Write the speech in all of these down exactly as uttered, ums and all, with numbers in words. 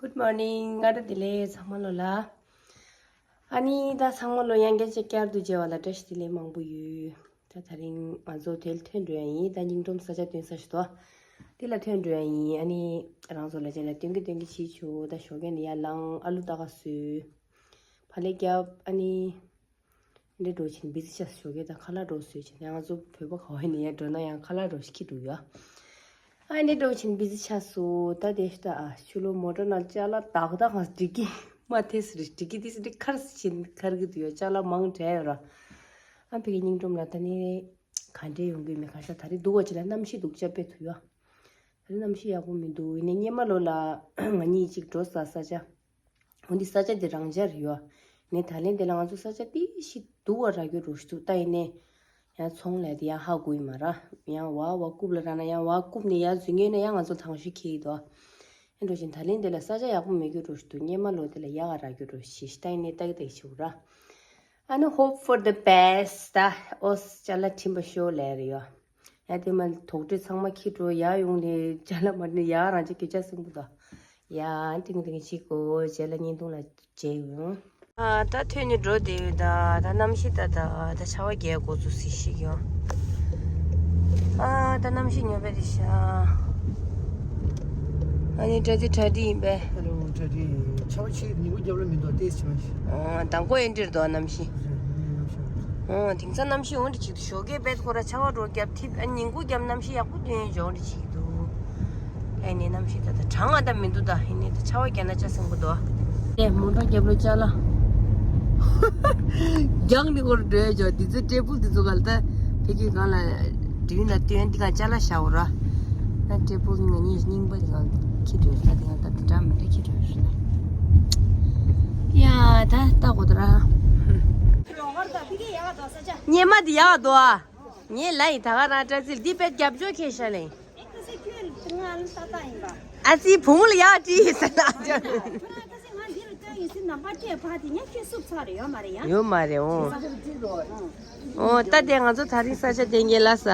Good morning. སྔ་དྲོ་བདེ་ལེགས་ཚང་མ་ལོ་ལ། ཨ་ནི་ད་ཚང་མ་ལོ་ཡང་བསྐྱར་བཅས་བསྐྱར་དུ་མཇལ་བ་ལ་བཀྲ་ཤིས་བདེ་ལེགས་མང་པོ་ཡོད། ད་དེ་རིང་ང་ཚོ་དེར་ཐོན་འགྲོ་ཡ་ཡིན། ད་སྙིང་སྒྲོམ་ས་ཆ་སྟོན་ས་ཞིག་འདུག་དེ་ལ་ཐོན་འགྲོ་ཡ་ཡིན། ཨ་ནི་རང་ཚོ་ལ་མཇལ་ལ་སྟོན་གི་སྟོན་གི་བྱེད་ཆོག་ད་ཞོགས་ཀས་ནས་ཡར་ལངས། ཨ་ལུ་ཏག་ཀ་བཟོས། ཕ་ལེ་བརྒྱབ། ཨ་ནི། འདི་འགྲོ་ཆེན་བི་ཟི་ཆགས་སོང་། ཞོགས་ཀས་ད་ཁ་ལག་འགྲོ་བཟོས་ཆེན། ང་ཚོ་བོད་པ་ག་བ་ནས་ཡར་འགྲོ་ན་ཡང་ཁ་ལག་འགྲོ་ཞིག་འཁྱེར་འགྲོ་ཡོད། ཨ་འདི་འགྲོ་ཆེན་བི་ཟི་ཆགས་སོང་། ད་དེ་ཤ་ད་ཨ་ཆུ་ལོ་མོ་ཊ་ནང་ཅ་ལག་དག་དག་ང་འགྲིག་གི་མ་ཐེ་སི་རེ་འགྲིག་གི་ཏི་སི་འགྲིག་ཁར་སི་ཆེན་ཁར་གི་འདུག་ཡོད། ཅ་ལག་མང་དྲགས་ཡོད་ར། ཨ་ཕ་གི་སྙིང་སྒྲོམ་ལ་ད་ནི་ག་འདྲས་ཡོང་གི་མེད་ག་ཤ། ད་རེས་འདུག་བ་ཅི་ལ་གནམ་གཤིས་སྡུག་ཅག་དཔེ་ཐུ་ཡོད། ད་རེས་གནམ་གཤིས་ཡག་པོ་མི་འདུག་ཡིན་ནའི་སྔོན་མ་ལོ་ལ་ང་གཉིས་གཅིག་འགྲོ་ས་ས་ཆ། འོ་འདི་ས་ཆ་འདི་རང་འཇགས་རེད་ཡོད། ནས་ད་ལན་འདི་ལ་ང་ཚོ་ས་ཆ་ཏི་ཞིག་སྡུག་བ་རག་རྒྱུ་རུ་ཞིག་འདུག་ད་ཡིན་ནས་ཡང་ཚོང་ལས་དེ་ཡང་ཧ་གོ་ཡི་མ་ར། ཡང་བ་བ་རྐུབ་ལ་ར་ན་ཡང་བ་རྐུབ་ནས་ཡར་འཛུལ་ངེས་ན་ཡང་ང་ཚོ་དང་ཤོས་ཁེལ་ཡི་འདུག་ཨེ་འགྲོ་བཞིན་ད་ལན་འདི་ལ་ས་ཆ་ཡག་པོ་མེད་རྒྱུ་རུ་ཞིག་འདུག་སྔོན་མ་ལོ་དེ་ལ་ཡག་ག་རག་རྒྱུ་རུ་ཞིག་ད་ཡིན་ནས་ཏག་ཏག་ཆེ་བོ་ར། ཨ་ནི་hope for the best། ད་ཨོ་ཅ་ལག་འཕྲིན་པ་ཤོ་ལས་རེད་ཡོད། ཡ་དེ་མ་དོག་དྲི་ཚང་མ་ཁྱི་འགྲོ་ཡ་ཡོང་ནས་ཅ་ལག་མ་ནི་ཡ་རང་ཅག་གི་ཅ་སྲིན་པོ་དང་། ཡ་ཏིང་ཏིང་ཅིག་གོ་རྗེས་ལ་བརྙན་ཐུང་ལ་མཇལ་ཡོང་། ཨ་ད་ཐོན་ནས་འགྲོ་བསྡད་ཡོད་ད། ད་གནམ་གཤིས་ད་ད་ད་ཆར་པ་རྒྱག་འགོ་ཚུགས་སྲིད་ཤིག་ཡོང་། ཨ་ད་གནམ་གཤིས་ཉོ་བའི་རེད་ཤག་ཨ་ནི་བཀྲ་ཤིས་གྲ་སྒྲིག་ཡིན་པས། ཨ་ལོ་གྲ་སྒྲིག་ཆར་པ་ཆེ་ཉིན་གུང་རྒྱབ་ལ་མི་འདུག་ཏེས་བྱེད་མ་ཤེས། ཨོ་དང་པོ་ཨེ་འདྲིར་འདུག་གནམ་གཤིས། རེད་ངའི་གནམ་གཤིས། ཨོ་དེང་སང་གནམ་གཤིས་འོན་ཏེ་ཅིག་ཏུ་ཞོགས་ཀས་བེད་ཁོ་ར་ཆར་པ་འགྲོ་རྒྱབ་ཐིབས། ཨ་ཉིན་གུང་རྒྱབ་གནམ་གཤིས་ཡག་པོ་སྟོན་འཇོག་འདྲ་ཅིག་འདུག་ཨ་ནི་གནམ་གཤིས་ད་ལྟ་གྲང་ང་ད་མི་འདུག་ད་ཨ་ནི་ད་ཆར་པ་རྒྱག་ན་ཅ་སྲིན་པོ་འདུག་ཨ་ནི་མོ་ཊ་རྒྱབ་ལོ་ཅ་ལག་རྒྱང་ནི་སྐོར་འགྲོ་ཡ་འཇོག་འདི་ཚོ་ཊེ་བལ་འདི་ཚོ་ག་ལ་ད་ཕ་གི་གང་ལ་དུས་ན་སྟོན་འདི་ག་ཅ་ལག་བཞག་འོ་ར། ད་ཊེ་བལ་ང་གཉིས་རྙིང་པ་འདི་ག་ཁྱི་འགྲོ་ད་འདི་ག་ད་འདི་འདྲ་མི་འདྲ་ཁྱི་འགྲོ་ར། ཡ་ད་ལྟ་གོ་ད་ར། སྙེ་མ་འདི་ཡག་འདུག་ཨ། ངས་ལ་ཡི་ད་ག་རང་སྤྲ་ཚིལ་འདི་དཔེ་རྒྱབ་སྐྱོར་ཁྱེད་ཤ་ལེ། ཨ་ཙི་བུ་མོ་ལ་ཡག་བྲིས་ཡིན་ཟེར་ན་ཨ་ཅག་ཡོད་མ་རེད་འོང་། འོ་ད་དེ་ང་ཚོ་ད་རིང་ས་ཆ་དེ་ངས་ལ་ས།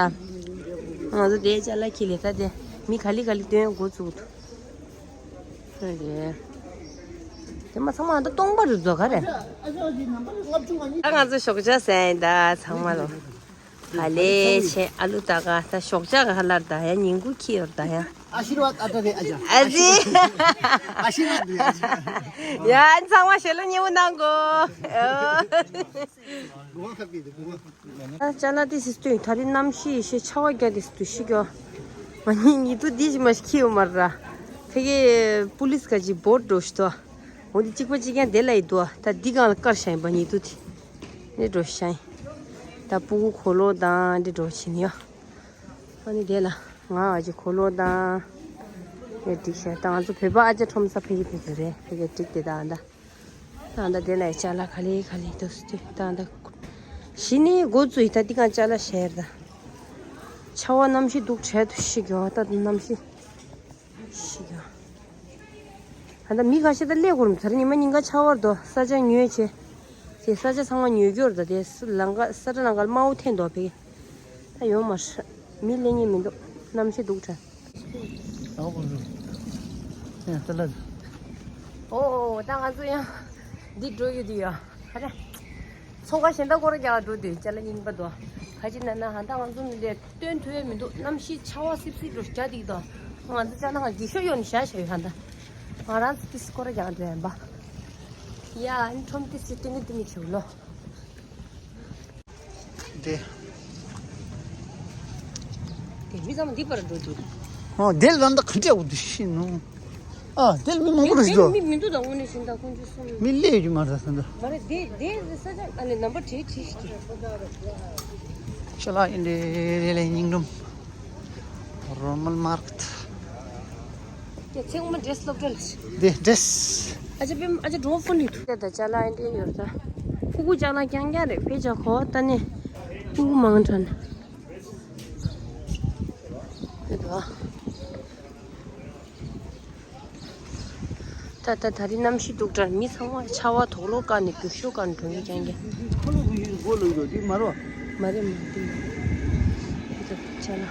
ང་ཚོ་དེ་ཅ་ལག་ཁྱི་ལེ་ད་དེ་མི་ག་ལི་ག་ལི་སྟོན་འགོ་བཙུགས་འདུག་དེ་མ་ཚང་མ་ད་སྟོང་པ་རུ་རྫོགས་ག་རེད། ད་ང་ཚོ་ཞོགས་ཇ་ཟས་ཡིན་ད་ཚང་མ་ལོ། ག་ལེ་ཆེ་ཨ་ལུ་ད་ག་ད་ཞོགས་ཇ་ག་ལར་ད་ཡ་ཉིན་གུང་ཁྱི་ཡོར་ད་ཡ། ཨ་ཤི་ར་བ་ད་ད་རེ་ཨ་ཅག་ཨ་ཙི། ཨ་ཤི་ར་བ་ཨ་ཅག་ཡ་ཚང་མ་ཞེ་ལོ་ཉེ་བོ་གནང་གོ་གོ་ཁ་པི་དེ་གོ། ད་ཅ་ལག་དེ་སི་སྟོན་ད་རེས་གནམ་གཤིས་ཤེས་ཆར་པ་རྒྱག་དེ་སི་སྟོན་ཤི་གོ་ང་གཉིས་ཉི་ཐུ་དེ་ཞིག་མ་ཤི་ཁི་ཡོད་མ་ར། ཕ་གི་པུ་ལིས་ག་ཅིག་བོར་འགྲོ་ཤི་ཏོ། འོ་དེ་གཅིག་པ་གཅིག་ཀྱང་དེ་ལ་ཡི་དོ་ད་འདི་གང་ལ་དཀར་ཤ་ཡིན་པ་ཉི་ཐུ་དེ། འདི་འགྲོ་ཤ་ཡིན། ད་སྤུ་གུ་གོ་ལོ་དང་འདི་འགྲོ་ཕྱིན་ཡོ། ཨ་ནི་དེ་ལ་ང་ཨ་ཅེ་གོ་ལོ་དང་། འདི་འགྲིག་ཤ་ད་ང་ཚོ་བོད་པ་ཨ་ཅེ་ཁྲོམ་ས་ཕ་གི་ཕ་གི་རེད་ཕ་གི་འགྲིག་དེ་ད་ཨ་ད། ད་ད་དེ་ལ་ཡི་ཅ་ལག་ག་ལེ་ག་ལེ་དུ་སུ་དུ་ད་ད། གཞི་ནས་འགོ་བཙུགས་ཡི་ད་འདི་གང་ཅ་ལག་ཤ་ཡར་ད། ཆར་པ་གནམ་གཤིས་སྡུག་འཕྲལ་དུ་ཤི་གི་ད་གནམ་གཤིས། ཤི་གི་ཨ་ད་མི་ཁ་ཤས་ད་ཀླད་ཀོར་མི་ཚར་ཉི་མ་ཉིན་ག་ཆར་པ་རྡོ་ས་ཆ་ཉོས་བྱས། དེ་ས་ཆ་ཚང་མ་ཉོས་རྒྱུར་ད་དེ་ལང་ཀ་ས་ཁྲ་ལང་ཀ་དམའ་བོ་འཐེན་འདུག་བེ། ད་ཡོང་མ་ཧྲ། མི་ཀླད་ཉེས་མི་འདུག་གནམ་གཤིས་སྡུག་དྲན། ཨོ་ད་ང་ཚོ་ཡང་འདི་འགྲོ་ཡོད་དུ་ཡོད་ཧ་ད། ཚོང་ཁང་གཞན་དག་སྐོར་རྒྱག་འགྲོ་དུས་ཅ་ལག་རྙིང་པ་དོ། ཁ་ཅིག་ན་ན་ཧ་ད་ང་ཚོ་མི་འདྲ་སྟོན་ཐུབ་ཡ་མི་འདུག་གནམ་གཤིས་ཆར་པ་སིབ་སིབ་འགྲོ་རྒྱག་འདུག་དོ། ང་ཚོ་ཅ་ལག་ང་འགྱིག་ཤོག་ཡོད་ནི་བཞག་བཞག་ཡོད་ཧ་ད། ང་རང་ཚོ་ཏི་སི་སྐོར་རྒྱག་འགྲོ་ཡ་ཡིན་པ། ཡ་ཨ་ནི་ཁྲོམ་ཏི་སི་ཏི་ནི་ཏི་ནི་ཆེ་བོ་ལོ། དེ། དེ་མི་ཚང་མ་འདི་པར་འགྲོ་འདུག་ཨོ་དེ་ལ་ད་ག་འདྲ་འུ་འདུག་ཤི་ནོ། ཨ་དེ་ལ་མི་མང་པོ་རེད་འདུག་མི་མི་འདུག་ད་དངོས་གནས་བཞིན་ད་ཁོང་ཚོ་གསུམ། མི་སླེབས་ཀྱི་མ་རེད་ད་ད། མ་རེད་དེ་དེ་ས་ཆ་ཨ་ལེ་ནམ་པར་བྲིས་བྲིས་ཤིག་ཤ་ལག་ཨིན་དེ་ལས་སྙིང་རུམ། རོ་མལ་མར་ཀེ་ཊི། ཀྱེ་ཚེ་འོ་མ་ཌེ་རེ་སི་སློབ་གྲྭ་ལ། དེ་ཌེ་རེ་སི། ཨ་ཅག་པེ་ཨ་ཅག་འགྲོ་ཕོན་ནི་ཐུག་ད་ཅ་ལག་ཨེ་འདྲ་ཡོད་ད། ཕྲུ་གུ་ཅ་ལག་རྐྱང་རྐྱང་རེད་དཔེ་ཅག་གོ་ད་ནི། ཕྲུ་གུ་མང་དྲགས་ནི། ད་ད་ད་རིང་གནམ་གཤིས་སྡུག་དྲགས་མི་ཚང་མ་ཆར་པ་དོག་ལོག་བཀག་ནས་རྒྱུག་ཤོག་བཀག་ནས་འགྲོ་གི་རྐྱང་རྐྱང་། ཁ་ལོ་བུ་ཡིན་མགོ་ལོག་འགྲོ་འདི་མ་རོ། མ་རེད་མ་རེད་འདི་མ་རེད། འདི་ད་ཅ་ལག་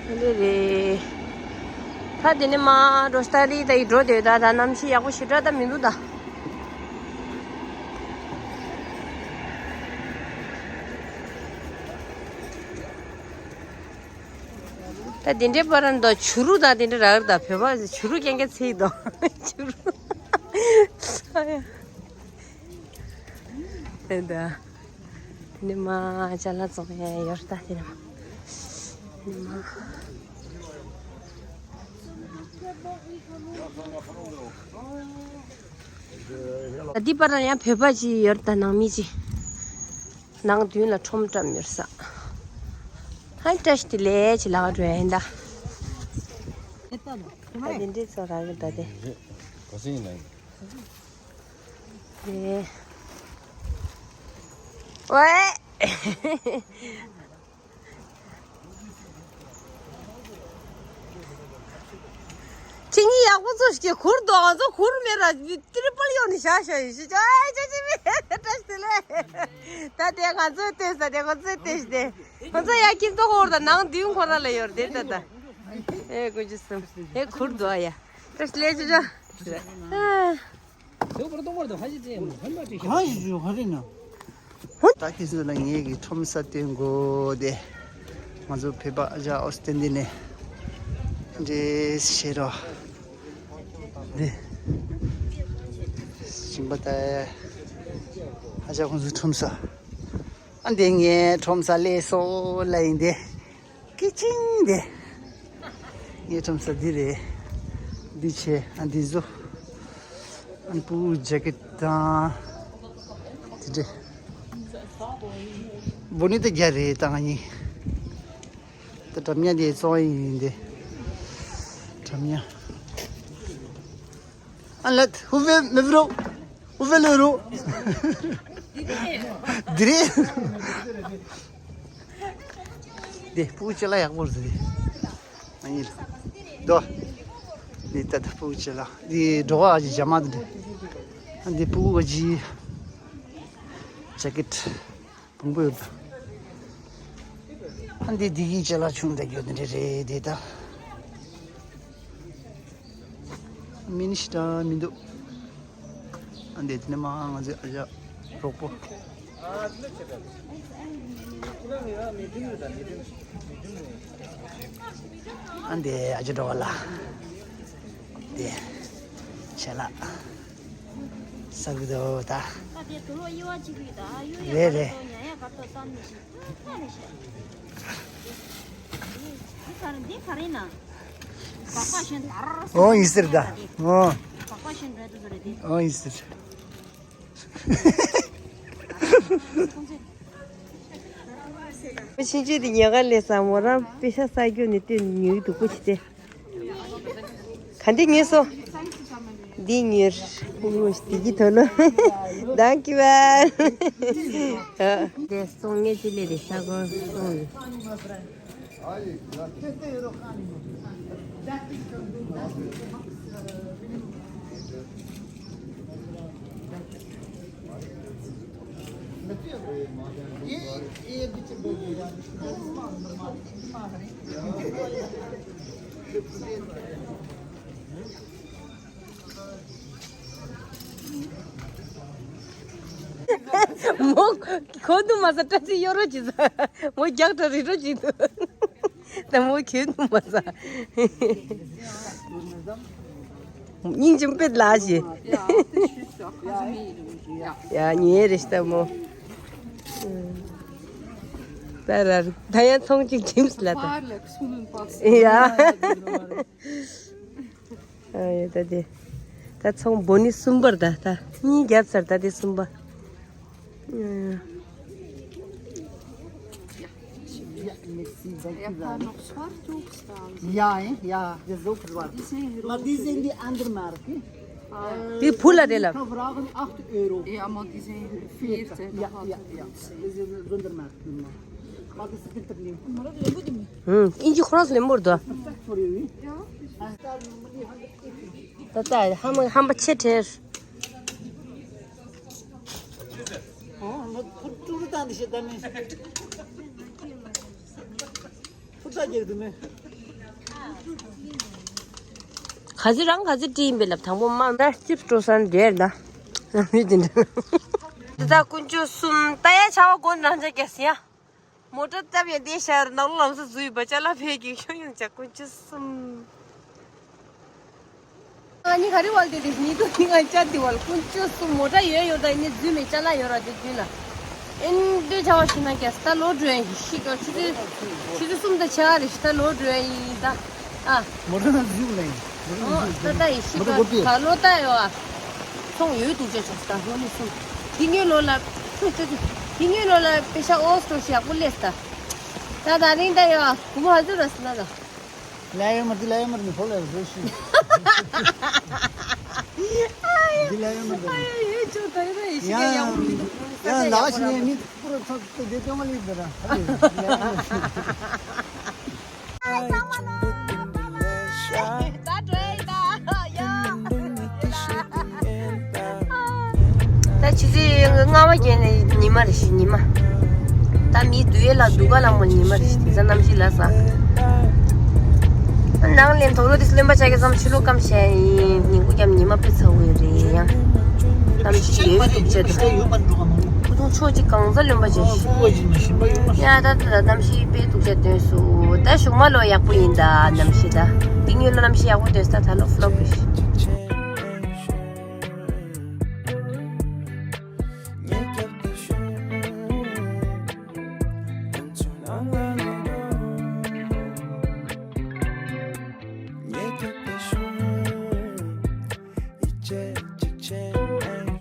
ཨེ་འདྲ་རེད། ད་དེ་ནས་མར་འགྲོ་སྟ་རི་ད་ཡི་འགྲོ་དེ་ད་ད་གནམ་གཤིས་ཡག་པོ་ཞེ་དྲག་ད་མི་འདུག་ད། ད་དེ་འདྲའི་པར་འདུག་བྱུ་རུ་ད་དེ་འདྲ་རག་རེད་ད། བོད་པ་བྱུ་རུ་རྐྱང་རྐྱང་ཚེ་ཡི་འདུག་བྱུ་རུ། ཨ་ཡ། དེ་འདྲ། དེ་ནས་མར་ཅ་ལག་བཙོང་ཡ་ཡོད་རེད་ད། དེ་ནས་མར། ད་འདི་པར་ཡང་བོད་པ་ཅིག་ཡོད་རེད་ད། ནང་མི་ཅིག་ནང་མདུན་ལ་ཁྲོམ་བཀྲམ་ཡོད་ས། ཧའི་བཀྲ་ཤིས་བདེ་ལེགས་ཅིག་ལབ་འགྲོ་ཡ་ཡིན་ད། ད་འདི་འདྲའི་ཚོ་རག་གི་ད་དེ། ག་ཚོད་ཡིན་ན། ཨེ། ཝེ། ཁྱེད་གཉིས་ཡག་པོ་ཚོ་ཞིག་གུར་འདུག་ང་ཚོ་གུར་མེད་ར་ཏི་རི་པལ་ཡོང་ནས་བཞག་བཞག་ཡིན་ཞིག་ཨེ་ཅོ་ཅི་མེད། བཀྲ་ཤིས་བདེ་ལེགས། ད་དེ་ང་ཚོས་ལྟོས་ས་དེ་ཁོ་ཚོས་ལྟོས་ཤིག་དེ། ཁོ་ཚོ་ཡ་ཀིན་ཏོ་ཧོར་དང་ནང་མདུན་ཁོ་ར་ལ་ཡོད་རེད་དེ་ད་ད། ཨེ་དགུ་བཅུ་གསུམ། ཨེ་གུར་འདུག་ཨ་ཡ། བཀྲ་ཤིས་བདེ་ལེགས་ཅོ་ཅོ། གང་ཞིག་ཞུ་ག་རེ་ན། ད་ཁྱེད་ཚོ་ལ་ངེད་ཀྱི་ཁྲོམ་ས་སྟོན་དགོས་ཏེ། ང་ཚོ་བོད་པ་ཨ་ཅག་ཨོ་སི་ཏན་ཏི་ནས་འདྲེས་བྱེད་རོགས། འདི་ཞིང་པ་ད་ཨ་ཅག་ཁོང་ཚོའི་ཁྲོམ་ས། ཨ་འདི་ངའི་ཁྲོམ་ས་ལས་སོ་ལ་ཡིན་ཏེ། སྐེ་ཆིང་དེ། ངའི་ཁྲོམ་ས་འདི་རེད། འདི་ཆེ་ཨ་འདི་བཟོ། ཨ་ནི་སྤུ་གུ་ཇེ་ཀེ་ཊི་དང་། དེ་འདྲ། བོ་ནི་ད་རྒྱ་རེད་ད་ང་གཉིས། ད་འགྲམ་ཉ་དེ་བཙོང་ཡིན་དེ། འགྲམ་ཉ། ཨ་ལད་ཧུ་ཝེ་མི་བྲོ། ཧུ་ཝེ་ལོ་རོ། དེ་རེད། དེ་སྤུ་གུ་ཅི་ལ་ཡག་པོ་རེད་དེ། ཨ་ཡིན། དོ། འདི་ད་ད་སྤུ་གུ་ཅི་ལ། འདི་འགྲོ་བ་ཨ་ཅི་ཇ་མ་དེ་འདྲ། ཨ་འདི་སྤུ་གུ་ཨ་ཅི། ཇེ་ཀེ་ཊི། བོང་བུ་ཡོད་ད། ཨ་འདི་འདི་གི་ཅ་ལག་ཆུང་འདྲ་ཡོད་འདི་རེད་དེ་ད། མི་ནི་ཤི་ད་མི་འདུག་ཨ་འདི་དེ་ནས་མ་ང་ཚོའི་ཨ་ཅག་རོགས་པོ། ཨ་འདི་ཨ་ཅག་འགྲོ་བ་ལ། འདི་ཤ་ལག་ཟ་གི་འདུག་ད། ད་དེ་དུ་ལོ་གཡོ་བ་གཅིག་གི་ད་གཡོ་ཡ་རེད་ག་རེ་རེད། ད་ཉ་ཡ་ག་ཏོ་ཙམ་ནི་ཞིག་ད་ནི་ཞིག་འདི་ག་རེ་འདི་ག་རེ་ན། སྦག་སྦག་བཞིན་དར་སོང་། ཨོ་ཡིན་ཟེར་ད། ཨོ། སྦག་སྦག་བཞིན་རེད་དུ་ཟེར་རེད་དེ། ཨོ་ཡིན་ཟེར། ཕྱིན་ཆད་དེ་ཉལ་ཁ་ལས་ས་མོ་རང་པེ་ཤ་ས་རྒྱུ་ནི་སྟོན་ཉོས་འདུག་པོ་ཆི་སྟེ། ག་འདི་ཉོས་སོ། འདི་ཉོས། ཨུ་འདི་གི་དོ་ལོ། ཌང་ཀི་ཝན། དེ་སོང་ངས་ཅི་ལས་རེ་ཤ་གོ་སོང་ནི། མོ་གོ་འདུག་མ་ཟ། བཀྲ་ཤིས་གཡོ་རོགས་གྱིས་ཟ། མོ་རྒྱག་གྲ་རི་རོ་གྱིས་འདུག་ད་མོ་གྱོད་འདུག་མ་ཟ། སྙིང་རྗེ་དཔེ་ལ་ཞེ། ཡ་ཉེ་རེ་ཤ་མོ། ད་ར་ད་ཡང་ཚོང་གཅིག་ཁྲིམས་ལ་ད། ཡ། ཨ་ཡ་ད་དེ། ད་ཚོང་བོ་ནི་གསུམ་པར་ད་ད་གཉིས་བརྒྱབ་ཚར་ད་དེ་གསུམ་པ། ཨ། Ja, merci, danke. Ja, ein paar noch Schwarztuch. Ja, ja, das ist auch schwarz. Die sind rot. Aber die sind die andere Marke. Die Pula de la. Fragen acht Euro. Ja, aber die sind vierzehn. Ja, ja, ja. Das ist eine Sondermarke. Aber das ist hinter mir. ཧུམ། ཨིན་ཇི་ཁོ་རང་ཚོ་ལེན་པོར་དོ། ད་ད་ཧམ་ཧམ་པ་ཆེ་ཁྲེར། ཨོ་ང་ཕུར་ཀྲུ་རུ་བཏང་འདི་ཤེས་ད་མེད། ཕུར་ད་རྒྱག་དུ་མེད། ག་ཚོད་རང་ག་ཚོད་བྲིས་ཡིན་པས་ལབ། དང་པོ་མ་ད་ཅིབ་སི་སྤྲོ་སར་འདྲེར་ད། ལམ་རིམ་དེ་འདྲ། འདི་དག་དཀོན་མཆོག་གསུམ་ད་ཡ་ཆ་བ་དགོན་རང་ཅག་རྒྱ་སི་ཡ། མོ་ཊ་སྟབས་ཡང་བདེ་ཤར་ནང་ལོ་ལམ་སང་འཛུལ་ཡོད་པ་ཅ་ལག་ཕལ་གྱི་ཤོ་ཡང་ཅག་དཀོན་མཆོག་གསུམ། ང་གཉིས་ག་རེ་བལ་དེ་དེ་ཉིད་དུ་ང་ཅག་དེ་བལ་དཀོན་མཆོག་གསུམ་མོ་ཊ་ཡོད་ཡོད་ད་ནི་འཛུལ་མེད་ཅ་ལག་ཡོད་ར་དེ་འཛུལ་ལ། ཨེན་འདྲེ་ཆ་བ་ཞིག་ན་རྒྱ་སི་ད་ལོ་འགྲོ་ཡ་ཡིན་ཤི་ཀྱོ་ཆུ་ཚོད་ཆུ་ཚོད་གསུམ་ད་ཆ་རེ་ཤི་ད་ལོ་འགྲོ་ཡ་ཡིན་ད། ཨ། མོ་ཊ་ནང་འཛུལ་ལེ། མོ་ཊ་ནང་འཛུལ་ད་ལྟ་ཡི་ཤི་མོ་ཊ་ཀ་སྒོ་ཕྱེ། ད་ལོ་ལྟ་ཡོད་ཨ། ཚོང་ཡོད་འདུག་ཅེས་ཆོག་ད་ལོ་ནི་གསུམ། དེ་ཉོས་ལོ་ལ། ཆུ་ཆུ་ཆུ། དེ་ཉོས་ལོ་ལ་པེ་ཤ་ཨོ་སྟོར་ཞིག་ཡག་པོ་སླེབས་ད། ད་ད་རིང་ད་ཡོད་ཨ་སྒོར་མོ་ཧ་ཟུར་ར་སི་ན་ད། ལ་ཡོད་མ་དེ་ལ་ཡོད་མ་དེ་ནི་ཕོ་ལ་ཡོད་ཟོས་ཤི། དེ་ལ་ཡོད་མ་དེ། ཨ་ཡ་ཡོད་ཆོག་ད་ཡོད་ཡ་ཤི་ཡ་ཡག་པོ་མི་འདུག་ཡ་ལ་ཤི་ནས་མི། པུ་ར་ཚོ་དེ་དེ་ཏོང་ལི་དེ་ར། ད་ཆུ་ཚོད་ལྔ་པ་བརྒྱད་ནས་ཉི་མ་རེད་ཤི་ཉི་མ། ད་མི་འདུག་ཡས་ལ་འདུག་ག་ལ་མོ་ཉི་མ་རེད་ཤི་དེ་ཚ་གནམ་གཤིས་ལ་ས། ནང་ལེན་དོག་ལོ་དེ་རློན་པ་ཆགས་ཀྱི་ཙམ་ཕྱི་ལོགས་སྐམ་ཤེས་ཡིན་ཉིན་གུང་ཀྱང་ཉི་མ་དཔེ་ཚ་བོ་རེད་ཡང་། གནམ་གཤིས་ཡོད་སྡུག་ཅག་འདུག་ཁུ་ཐུང་ཕྱོགས་གཅིག་གང་ས་རློན་པ་བྱས་ཤིང་། ཡ་ད་ད་ད་གནམ་གཤིས་དཔེ་སྡུག་ཅག་སྟོན་སོང་། ད་གཞུག་མ་ལོ་ཡག་པོ་ཡིན་ད་གནམ་གཤིས་ད། འདི་ཉིན་ལོ་གནམ་གཤིས་ཡག་པོ་སྟོན་ས་ད་ལོ་ཕློ་པ་རེད།